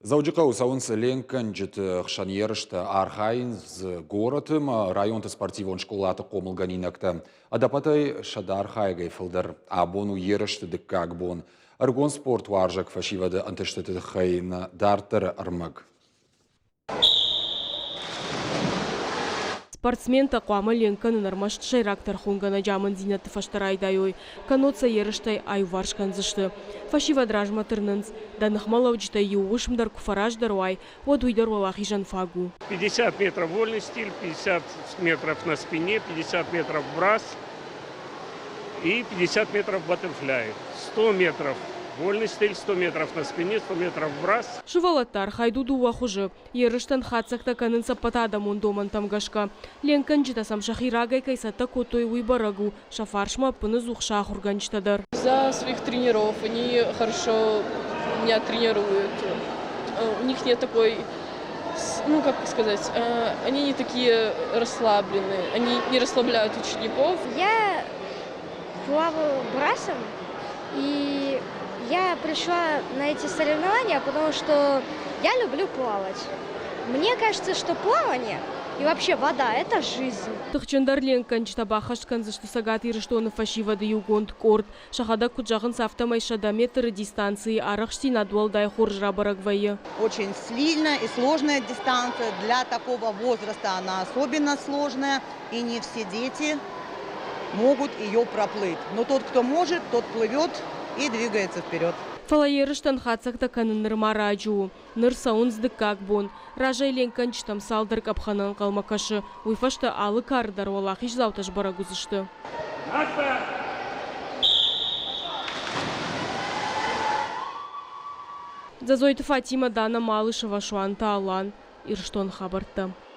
Дзӕуджыхъӕуы цӕуынц ленкгӕнджыты хсӕн ерыстӕ, архайынц дзы горӕты ӕмӕ районты спортивон скъолаты хъомылгӕнинӕгтӕ. Ӕдӕппӕтӕй 100 архайӕгӕй фылдӕр. Абон у ерысты дыккаг бон. Ӕрыгон спортуарзӕг фӕсивӕды ӕнтыстыты тыххӕй нӕ дарддӕры ӕрмӕг. Спортсментӕ хъуамӕ ленк кӕнын ӕрмӕст сӕйраг тӕрхонгӕнӕджы амынддзинӕдты фӕстӕ райдайой, кӕннод сӕ ерыстӕй аиуварс кӕндзысты. Фӕсивӕд размӕ тырнынц. Дӕ ныхмӕлӕуджытӕй иу уысм дӕр куы фӕраздӕр уай, уӕд уый дӕр уӕлахизӕн фаг у. 50 метров вольный стиль, 50 метров на спине, 50 метров брасс и 50 метров баттерфляй. 100 метров вольный стиль, 100 метров на спине, 100 метров брасс. Сывӕллӕтты архайд у дыууӕ хуызы. Ерыстӕн хатдзӕгтӕ кӕнынц ӕппӕтадӕмон домӕнтӕм гӕсгӕ. Ленкгӕнджытӕ сӕм сӕхи рагӕй кӕй цӕттӕ кодтой, уый бӕрӕг у, сӕ фарсмӕ ӕппыныдзух сӕ ахуыргӕнджытӕ дӕр. За своих тренеров они хорошо меня тренируют. У них нет такой, ну как сказать, они не такие расслабленные, они не расслабляют учеников. Я плаваю брасом, и я пришла на эти соревнования, потому что я люблю плавать. Мне кажется, что плавание и вообще вода – это жизнь. Тыхджындӕр ленкгӕнджытӕ баххӕст кӕндзысты Цӕгат Ирыстоны фӕсивӕды иугонд къорд. Сӕхӕдӕг куыд зӕгъынц, афтӕмӕй 100 метры дистанцийы арӕхстдзинад уӕлдай хорз рабӕрӕг вӕййы. Очень сильная и сложная дистанция. Для такого возраста она особенно сложная. И не все дети могут ее проплыть. Но тот, кто может, тот плывет и двигается вперед. Фӕлӕ ерыстӕн хатдзӕгтӕ кӕнын нырма раджы у. Ныр цӕуынц дыккаг бон. Разӕй ленкгӕнджытӕм цалдӕр къӕпхӕны ӕнхъӕлмӕ кӕсы. Уый фӕстӕ алы кары дӕр уӕлахиздзаутӕ сбӕрӕг уыдзысты. Дзӕзойты Фатимӕ, Дана Малышева, Суанты Алан, Ирыстон хабӕрттӕ.